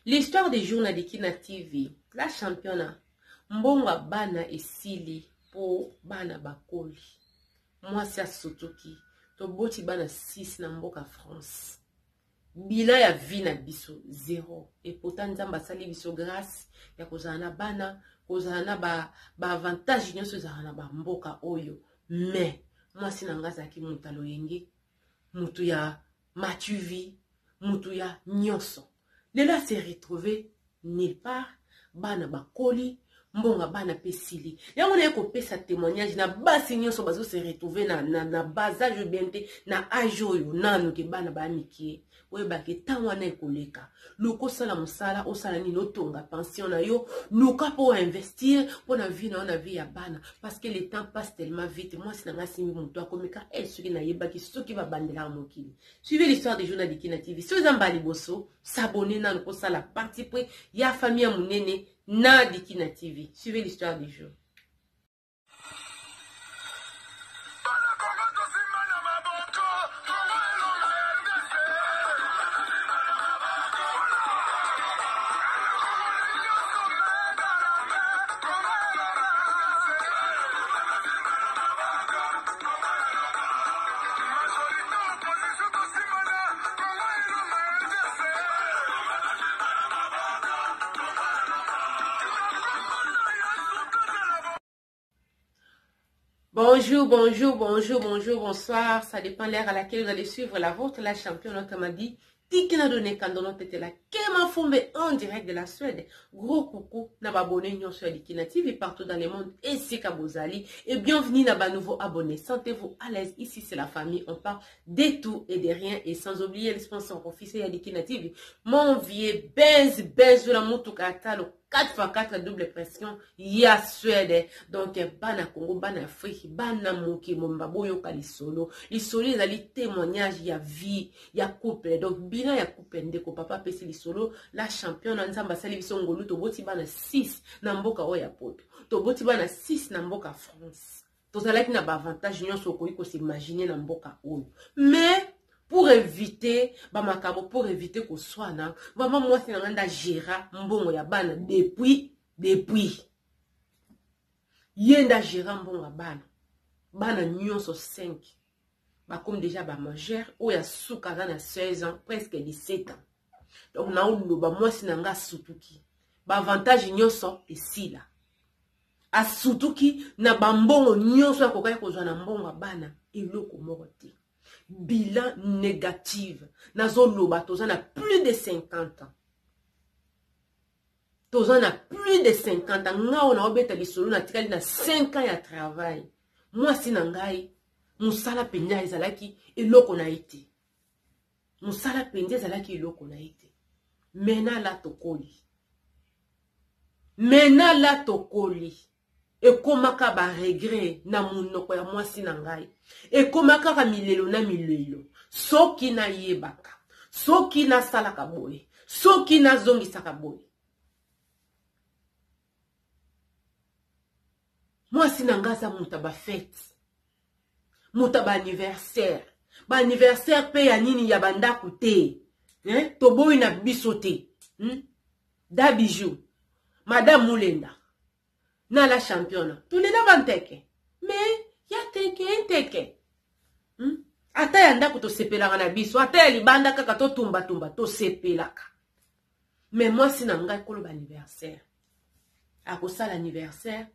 L'histoire du jour na Dikina TV, la championa, mbongo ya bana esili po bana bakoli. Mwasi asutuki, toboti bana 6 na mboka France. Bilan ya vie na biso zero. Et pourtant Nzambe asali biso grâce ya kozala na bana, kozala na ba, ba avantage nyonso ezalaka na ba mboka oyo. Mais mwasi na nga azalaki moto ya loyenge, moto ya matuvi, moto ya nyonso. Lelo a se retrouver nulle part, bana bakoli, mbongo bana pe esili. Yango naye kopesa témoignage na basi nyonso bazo se retrouver na bas âge ou bien te na âge oyo nanu ke bana ba mikie. Oyeba ke ntango wana ekoleka. Luka osala mosala, osala nini, otonga pension na yo, luka po investir po na vie na yo na vie ya bana, parce que le temps passe tellement vite. Mwasi na nga asimbi moto akomika, eh, soki nayebaki soki babandelaka mokili. Suivez l'histoire du jour na Dikina TV. Soki eza mbala liboso, s'abonner nanu kosala parti pris ya famille ya munene na Dikina TV. Suivez l'histoire du jour. Bonjour, bonjour, bonjour, bonjour, bonsoir. Ça dépend l'heure à laquelle vous allez suivre la vôtre, la championne, autrement dit. Tikina donné kandono tetela Kema Fumbe en direct de la Suède. Gros coucou na ba abonnés nyonso ya Dikina TV partout dans le monde esika bozali et bienvenue na ba nouveaux abonnés. Sentez-vous à l'aise ici, c'est la famille, on parle de tout et de rien et sans oublier le sponsor officiel ya Dikina TV, mon vieux Benz Benz la mutuka talo 4x4 double pression ya Suède. Donc bana Congo, bana Afrique, bana moki momba boyoka lisolo. Lisolo ezali témoignage ya vie ya couple. Donc bilan ya couple ndeko papa apesi lisolo la championne Nzambe asali biso ngolu toboti bana 6 na mboka oyo ya poto. Toboti bana 6 na mboka France. Tozalaki na ba avantage nyonso okoki ko s'imaginer na mboka oyo. Mais pour éviter ba makambo, pour éviter koswana, vraiment mwasi na nga nda gera mbongo ya bana depuis ye nda gera mbongo ya bana. Bana nyonso 5 bakomi déjà ba majeur, oyo ya suka aza na 16 ans, presque 17 ans. Donc naoloba mwasi na nga asutuki, ba avantage nyonso esila. Asutuki na ba mbongo nyonso akokaki kozwa na mbongo ya bana, eloko moko te. Bilan négative. Nazoloba toza na plus de 50 ans. Toza na plus de 50 ans. Nga oyo naobeta lisolo natikali na 5 ans ya travail. Mwasi na ngai mosala mpenza ezalaki eloko na ye te. Mosala mpenza ezalaki eloko na ye te. Mena la tokoli. Mena la tokoli. Ekomaka ba regret na monoko ya mwasi na ngai. Ekomaka kaka milelo na milelo. Soki nayebaka, soki nasalaka boye, soki nazongisaka boye. Mwasi na ngai aza moto ya ba fete, moto ya ba anniversaire. Ba anniversaire pe ya nini ya bandako te. Hein? Toboyi na biso te. Da bijou, Madame Mulenda, na la championne, tolela ba nteke. Mais ya teke nteke. Ata ya ndako tosepelaka na biso, ata ya libanda kaka totumba tumba tosepelaka. Mais mwasi na ngai koloba anniversaire. Akosala anniversaire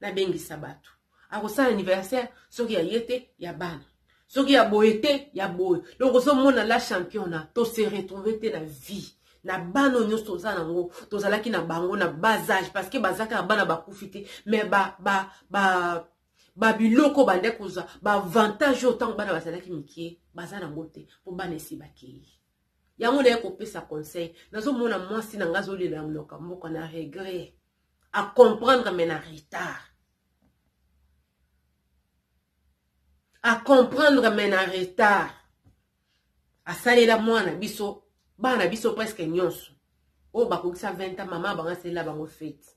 nabengisa bato. Akosala anniversaire soki ya ye te ya bana. Soki ya boye te ya boye. Donc ozomona la championne to se retrouver te na vie. Na bana nyonso toza nango, tozalaki na bango na bas âge parce que bazaka na bana bakufi te, mais ba ba ba ba biloko bande kozwa ba avantage oyo ntango bana bazalaki mikie baza nango te po bana esi bakei. Yango naye kopesa conseil, nazomona mwasi na nga azolela na monoko ya mboka na regret, a comprendre mais na retard. A comprendre mais na retard. Asalela mwana biso, bana biso presque nyonso. Oyo bakokisa 20 ans, mama bango asalela bango fête.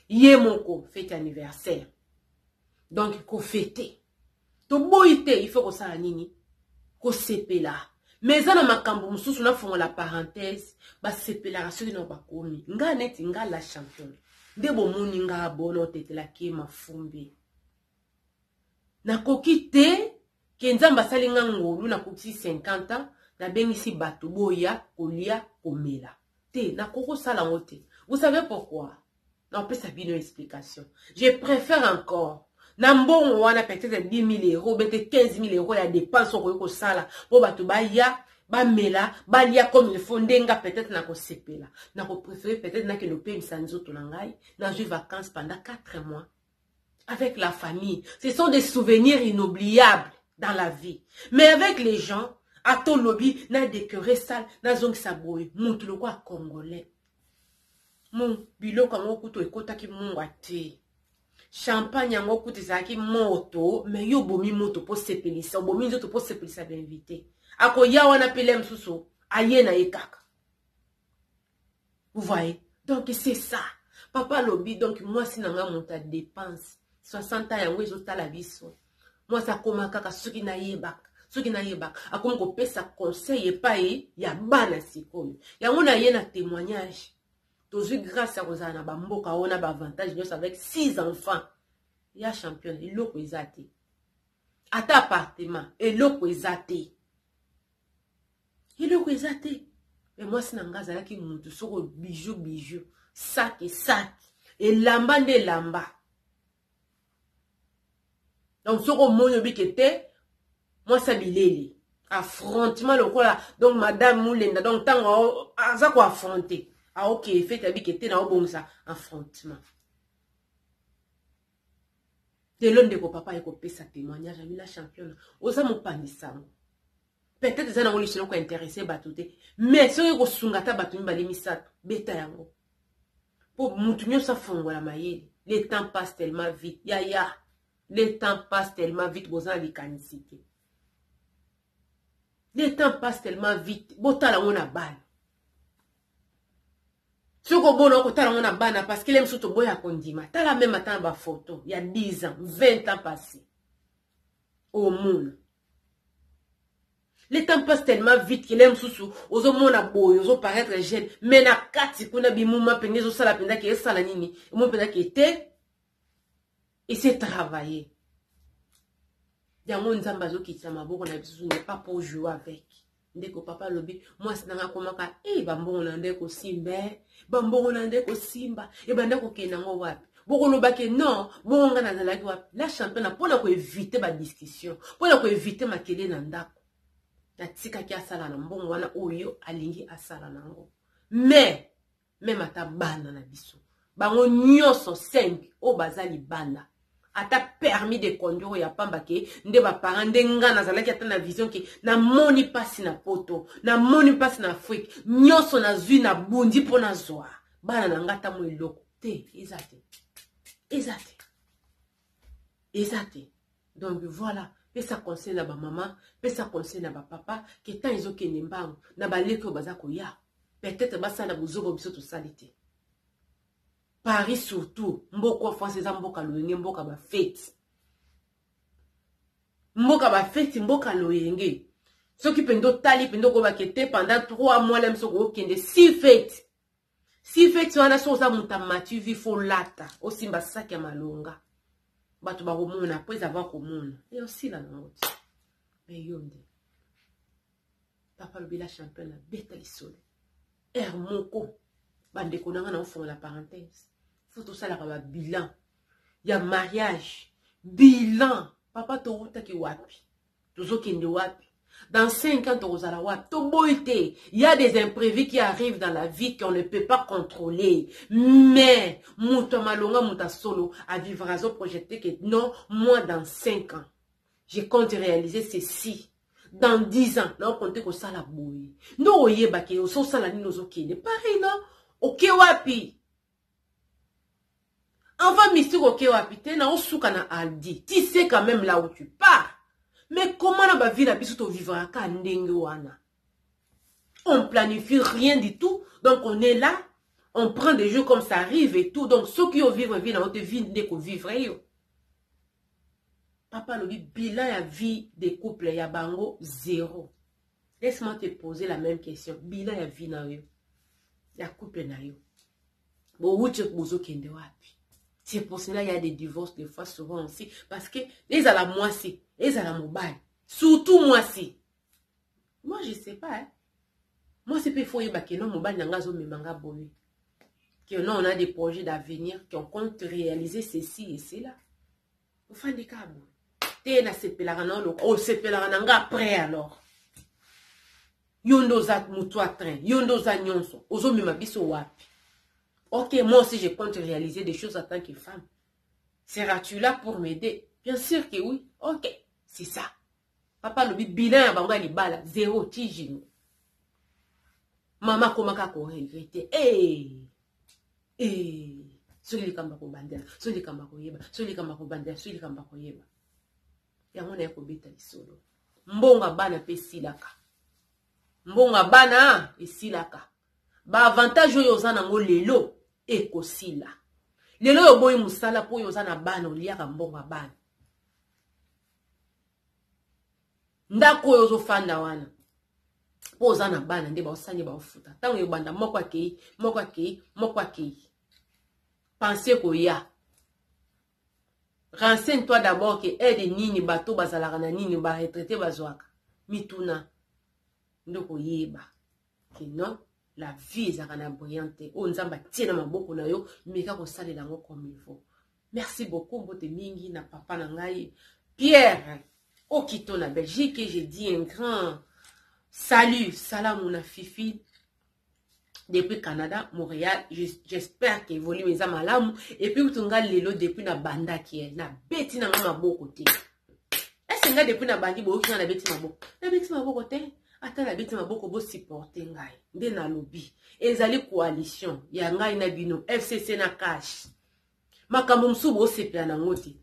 Ye moko fête anniversaire. Donc ko fêter. Toboyi te, il faut kosala nini? Kosepela. Mais eza na makambo mosusu, nafongola parenthèse, basepelaka soki na bakomi nga neti nga la championne nde bomoni nga bona otetelaki mafumbi. Nakoki te ke Nzambe asali nga ngolu, nakokisi 50 ans, nabengisi bato boya kolia komela te. Nakoki kosala yango te. Vous savez pourquoi? Napesa bino explication. Je préfère encore na mbongo wana, peut-être 10 000 euros, bete 15 000 euros ya dépense okoki kosala mpo bato baya, bamela, balia comme il faut. Ndenga peut-être nakosepela, nakopréférer peut-être nakende opemisa nzoto na ngai, nazwi vacances pendant 4 mois avec la famille. Ce sont des souvenirs inoubliables dans la vie. Mais avec les gens, ata olobi na décorer salle, nazongisa boye, mutu lokwa congolais mu biloko yango kutu ekotaki mungwa te, champagne yango kutu ezalaki moto. Mais yo obomi moto mpo sepelisa, obomi nzoto mpo sepelisa bainvité. Akoya wana pele mosusu aye na ye kaka. Vous voyez? Donc c'est ça. Papa alobi, donc mwasi na nga moto adépense 60 ans yango ezotala biso. Mwasi akóma kaka soki nayebaka, soki nayebaka, akomi kopesa conseil epai ya bana. Sikoyo yango na ye na témoignage, tozwi grâce ya kozala na bamboka oyo na baavantage nyonso avec six enfants ya championne. Eloko eza te, ata appartement eloko eza te, eloko eza te. Me mwasi na nga azalaki mutu soko bijou bijou, saki saki, elamba nde elamba. Donc soki omoni obike te, mwasi ya bilele, affrontement lokola donc madame Mulenda. Donc ntango aza koaffronter, aoke fête, abike te, naobongisa affrontement. Lelo ndeko papa aye kopesa témoignage, amila championne, oza mopanzi sango. Peut-être eza nango lisolo kointéresser bato te, mais soki kosunga ata bato mibale, misato, beta yango mpo mutu nyonso afongola mayele. Le temps passe tellement vite, yaya, le temps passe tellement vite. Boza na likanisi te, le temps passe tellement vite. Botala yango na bana. Soki obona, okotala yango na bana, parce que le mosusu toboya kondima. Tala même ata na bafoto ya 10 ans, 20 ans passé, omona le temps passe tellement vite que le mosusu ozomona boye, ozoparaître jeune, mais na kati kuna bimuma mpenza ezosala mpenza ke esala nini, emo mpenza ke te ese travailler yango. Nzambe azokitisa maboko na biso, n'est pas pour jouer avec. Ndeko papa alobi, mwasi nanga akomaka e bambongo na nde kosimba, bambongo na nde kosimba, ebanda kokende yango wapi? Bokolobake non, bongo nga nazalaki wapi? La championne, mpona koéviter badiscussion, mpona koéviter makele na ndako, natikaki asala na mbongo wana oyo alingi asala nango. Mais même ata bana na biso bango nyonso 5 oyo baza libanda, ata permis de conduire oyo ya pamba ke nde baparent nde nga nazalaki ata na vision ke namoni mpasi na Poto, namoni mpasi na Afrique, nyonso nazwi, nabundi mpo nazwa bana na nga ata mo eloko te, eza te, eza te, eza te. Donc voilà, pesa conseil na bamama, pesa conseil na bapapa ke temps ezokende mbangu. Na baleki oyo baza koya, peut-être basala bozobo biso tosali te. Paris surtout, mboka France eza mboka loyenge, mboka bafeti, mboka bafeti, mboka loyenge. Soki mpenza otali mpenza, okobake te pendant 3 mois la miso okokende six fêtes, six fêtes wana. So oza moto amati vi, fo lata, osimba saki ya malonga, bato bakomona po eza bakomona e osila nango ti. Me yo nde papa alobela champion, abeta lisolo aire moko. Bandeko na nga, na ofongola parenthèse, fo tosalaka babilan ya mariage. Bilan, papa, towutaki wapi, tozokende wapi, dans 5 ans tokozala wapi? Toboyi te, il y a des imprévus qui arrivent dans la vie qu'on ne peut pas contrôler, mais moto ya malonga, moto ya solo avivre, azoprojeter que non, moi dans 5 ans je compte réaliser ceci, dans 10 ans naokonte kosala boye. Nde oyebaki ososala nini, ozokende pareil, non, oke wapi? Enfant mystique, oke wapi te? Na osuka na Aldi, tu sais quand même là où tu pars. Mais comment na bavie na biso tovivraka ndenge wana? On planifie rien du tout. Donc on est là, on prend des jours comme ça arrive et tout. Donc soki ovivre vie na yo te, vie nde kovivre yo. Papa alobi bilan ya vie de couple ya bango zéro. Laisse-moi te poser la même question. Bilan ya vie na yo, ya couple na yo. Bowuti bozokende wapi? C'est pour cela il y a des divorces des fois souvent aussi parce que ezala mwasi, ezala mobali, surtout mwasi. Moi je sais pas hein. Mwasi pe faut yeba que non mobali na nga azomema nga boye. Que non on a des projets d'avenir, qu'on compte réaliser ceci et cela. Ofandi kaka boye. Te nasepelaka na yo osepelaka na nga après alors. Yo nde oza mutu ya train, yo nde oza nyonso, ozomema biso wapi? Ok, moi aussi je compte réaliser des choses en tant que femme. Seras-tu là pour m'aider? Bien sûr que oui. Ok, c'est ça. Papa alobi bilan ya bango ya libala zero tijino. Mama akomaka ko regretter. Hey! Hey! Soki likambo ya kobandela, soki likambo ya koyeba, soki likambo ya kobandela, soki likambo ya koyeba. Yango naye kobeta lisolo. Mbongo ya bana mpe esilaka. Mbongo ya bana esilaka. Ba avantage oyo oza nango lelo ekosila. Lelo oyo oboyi mosala mpo oyo oza na bana oliaka mbongo ya bana. Ndako oyo ozofanda wana mpo oza na bana nde baosani baofuta. Ntango ebanda moko akei, moko akei, moko akei. Pense koya. Renseigne-toi d'abord que aide nini bato bazalaka na nini ba retraité bazwaka. Mituna nde koyeba que non la vie ezalaka na brillante te. Oyo Nzambe atie na maboko na yo, meka kosalela yango comme il faut. Merci beaucoup mbote mingi na papa na ngai Pierre Okito na Belgique. Et j'ai dit un grand salut, salamu na Fifi depuis Canada, Montréal. J'espère que volume eza malamu. Et puis utunga lelo depuis na bandaki na beti na maboko te. Est-ce nga depuis na bandi boyoki nga na beti maboko? Na beti maboko te. Ata na beti maboko bo supporter ngai. Nde nalobi ezali coalition ya ngai na bino FCC na cash. Makambo mosusu bosepela nango te.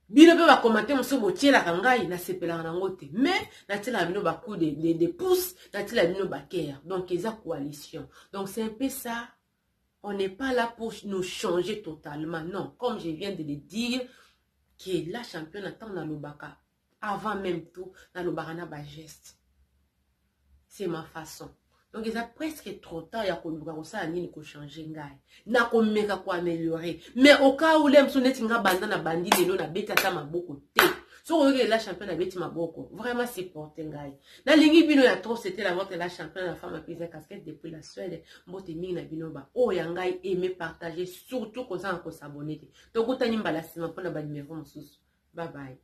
Bino pe ba commentaire mosusu botielaka ngai nasepelaka nango te. Mais natielaka bino ba coup de pouce, natielaka bino ba cœur. Donc eza coalition. Donc c'est un peu ça. On n'est pas là pour nous changer totalement. Non, comme je viens de le dire, que la championne attend nalobaka avant même tout, nalobaka na ba geste. C'est ma façon. Donc eza presque trop tard ya koluka kosala nini ko changer ngai. Na komeka ko améliorer. Mais au cas où lem so neti nga banda na bandi lelo na beti ata maboko te. Soki oyoki la championne abeti maboko, vraiment supporter ngai. Nalingi bino ya trop, c'était la vôtre la championne, la femme à plusieurs casquettes depuis la Suède. Mbote mingi na bino ba oyo ya ngai aimer partager surtout kozanga ko s'abonner te. Tokutani mbala sima mpona ba numéro mosusu. Bye bye.